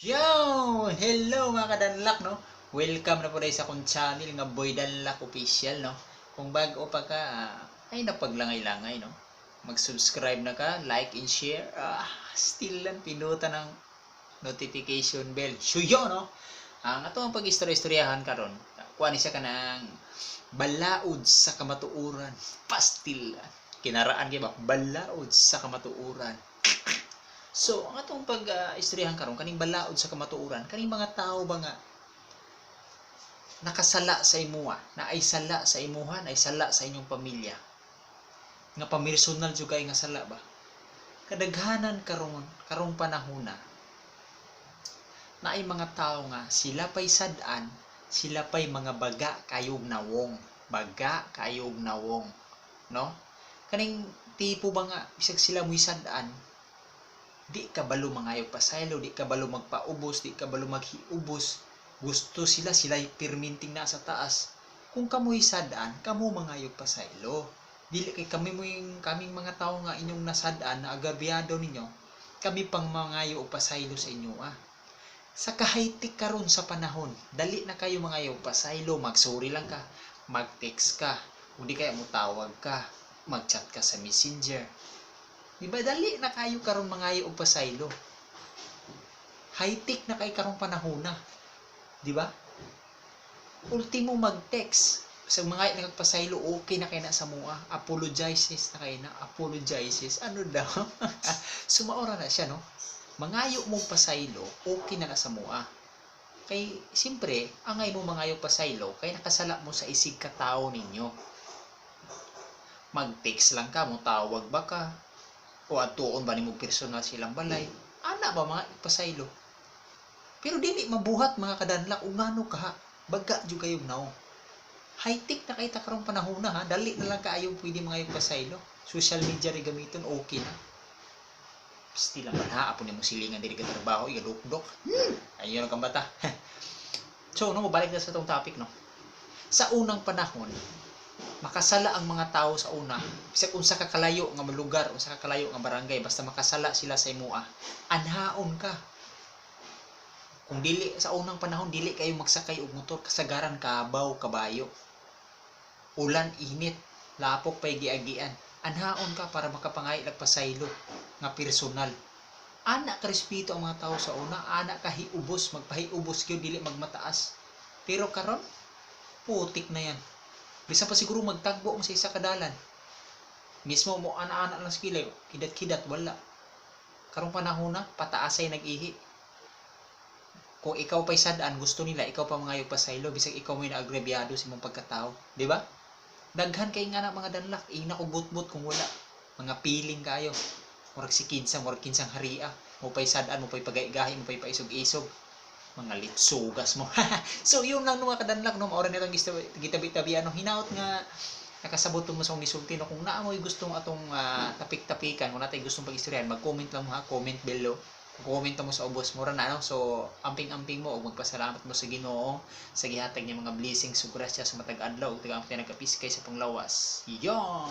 Yo! Hello, mga kadanlak, no? Welcome na po sa akong channel nga Boy Danlak Official, no? Kung bago pa ka, ay napaglangay-langay, no? Mag-subscribe na ka, like and share. Still lang pinutan ng notification bell. Shuyo, no? Ang ato ang pag-istorya-istoryahan karon. Kuha ni siya ka ng balaod sa kamatuoran. Pastil. Kinaraan kay ba? Balaod sa kamatuoran. So, ang atong pag-istoryahan karon kaning balaod sa kamatuoran, kaning mga tao ba nga nakasala sa imuha, na ay sala sa imuha, na ay sala sa inyong pamilya. Nga pamersonal jud kay nga sala ba? Kadaghanan karon karong panahona na ay mga tao nga sila pa'y sad-an, sila pa'y mga baga kayog nawong, baga kayog nawong, no? Kaning tipo ba nga bisag sila mo'y sad-an, di ka balo mangayo pasaylo, di ka balo magpaubos, di ka balo maghiubos. Gusto sila, sila pirminting na sa taas. Kung kamoy sad-an, kamo mangayo pasaylo. Dili kay kami mo yung kaming mga tao nga inyong nasad-an na agabyado ninyo, kami pang mangayo og pasaylo sa inyo ah. Sa kahaytik karon sa panahon, dali na kayo mangayo pasaylo, magsuri lang ka, mag-text ka, o di kaya mo tawag ka, mag-chat ka sa Messenger. Di ba dali na kayo karon mangayo og pasaylo? High-tech na kay karong panahon na. Di ba? Ultimo mag-text. Sa mga nagpasaylo, okay na kay na sa mua. Apologizes na kay na. Apologizes. Ano daw? Sumaora na siya, no? Mangayo mo pasaylo, okay na na sa mua. Kay, siyempre, angay mo mangayo pasaylo, kay nakasala mo sa isig katao ninyo. Mag-text lang ka, mo tawag ba ka? O atuon ba nimo personal silang balay? Ana ba mga pasaylo? Pero dili mabuhat, mga kadanlak, ug ngano ka baga jud kayo naong. High-tech na kay ta karong panahon na ha, dali na lang kaayo pwede mga yung pasaylo. Social media rin gamiton, okay na. Still lang ha, apo nimo silingan diri ka trabaho, igadukdok. Ayun ang kambata. So, no, mabalik na sa itong topic, no. Sa unang panahon, makasala ang mga tao sa una, bisag unsa ka kalayo nga lugar, unsa ka kalayo nga barangay, basta makasala sila sa imua, anhaon ka. Kung dili sa unang panahon dili kayo magsakay og motor, kasagaran kabaw, kabayo. Ulan, init, lapok pay giagian. Anhaon ka para makapangay pasaylo nga personal. Ana ka respeto ang mga tao sa una, ana ka hiubos, magpahiubos gyud, dili magmataas. Pero karon putik na yan. Bisan pa siguro magtagbo mo sa isa kadalan. Mismo mo ana-ana lang sa kilay, kidat-kidat wala. Karong panahon na pataasay nag-ihi. Kung ikaw pa'y sad-an, gusto nila ikaw pa mangayo pasaylo bisag ikaw mo naagrabyado sa imong pagkatao, di ba? Daghan kay nga na mga danlak, ina ko butbut kung wala. Mga piling kayo. Murag si kinsa, murag kinsang haria. Mo pa'y sad-an, mo pa'y pagay-gahi, mo pa'y paisog-isog. Mga litsugas mo. So yun lang, no, mga kadanlak, no, maura nitong gitabi-tabi ano hinaot nga nakasabot mo sa akong gisulti, no. Kung naa mo'y gustong atong tapik-tapikan, kung natay gustong pag-istoryahan, mag-comment lang mo ha, comment below. Kung comment mo sa ubos mura na, no. So amping-amping mo ug magpasalamat mo sa Ginoo sa gihatag niya mga blessings ug grasya sa matag adlaw ug tagaan nagkapiskay sa panglawas. Yon.